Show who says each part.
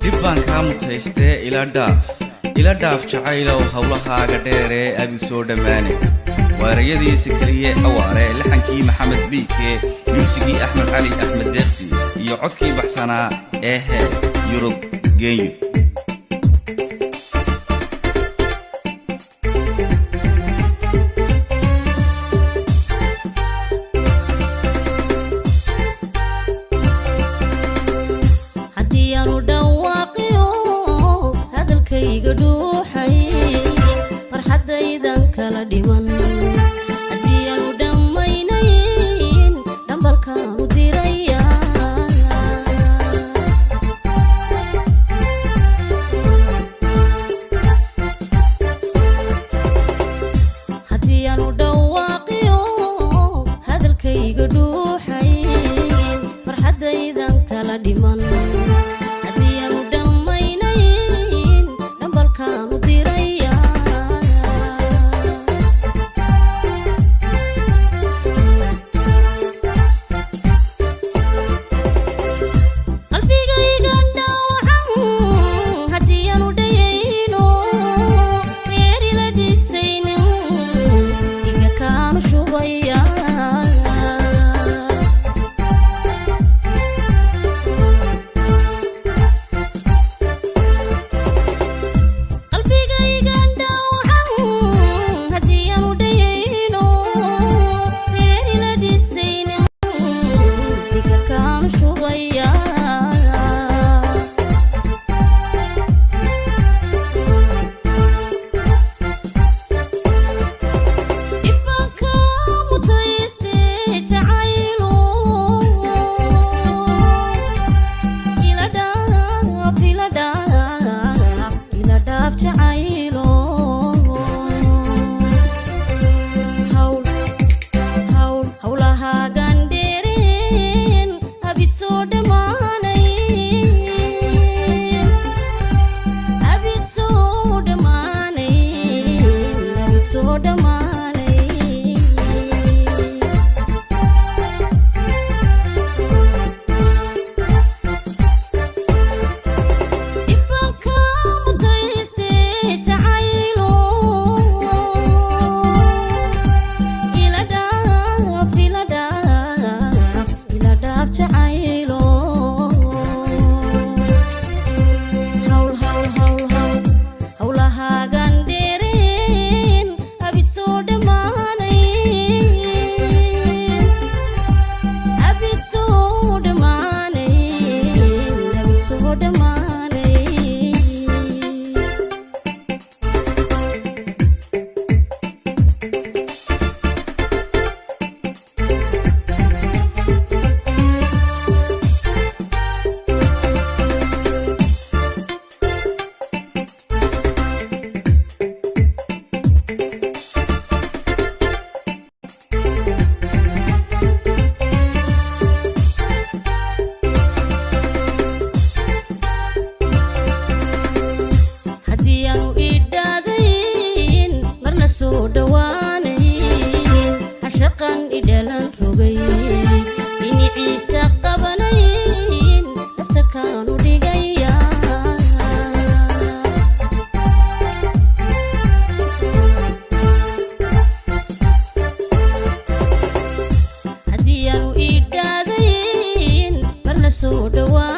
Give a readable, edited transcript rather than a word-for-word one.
Speaker 1: Dhib baan kaa mutaystee, ila dhaaf, ila dhaaf jacaylow, howlahaaga dheeree abi soo dhammaanay. Waarayadiisa keliye awaare, laxankii Maxamed Biike, muusigii Axmed Cali Axmed Deeqsi iyo codkii baxsanaa ee hee Yurub Geenyo.
Speaker 2: Haddii aanu dhawaaqiyo hadalkayga dhuuxay, farxaddaydan kala dhiman. Haddii aanu dhammaynayn dhambalkaanu diraya. Haddii aanu dhawaaqiyo hadalkayga dhuuxay, farxaddaydan kala dhiman. Haddii aanu dhammaynayn dhambalkaanu diraya. Qalbigayga dhaawacan haddii aanu dhayayno, reeri la dhisaynin, iga kaanu shubaya. Qalbigayga dhaawacan haddii aanu dhayayno, reeri la dhisaynin, iga kaanu shubaya. Ifanka mutayste jacaylo, ila dhaaf, ila dhaaf, ila dhaaf jacaylo. Hawl hawl howlahaagan dheereen abid soo dhammaanayn, abid soo dhammaanayn, abid soo dhammaanayn. Ifanka mutayste jacaylo, ila dhaaf, ila dhaaf, ila dhaaf jacaylo. Hawl hawl hawl hawl howlahaagan dheereen abid soo dhammaanayn, abid soo dhammaanayn, abid soo dhammaanayn. Haddii aanu idhaadayn marna soo dhowaanayn, hashaqan idhalan rogay, dhinaciisa qabanayn, nafta kaanu dhigaya. Haddii aanu idhaadayn marna soo dhowaan.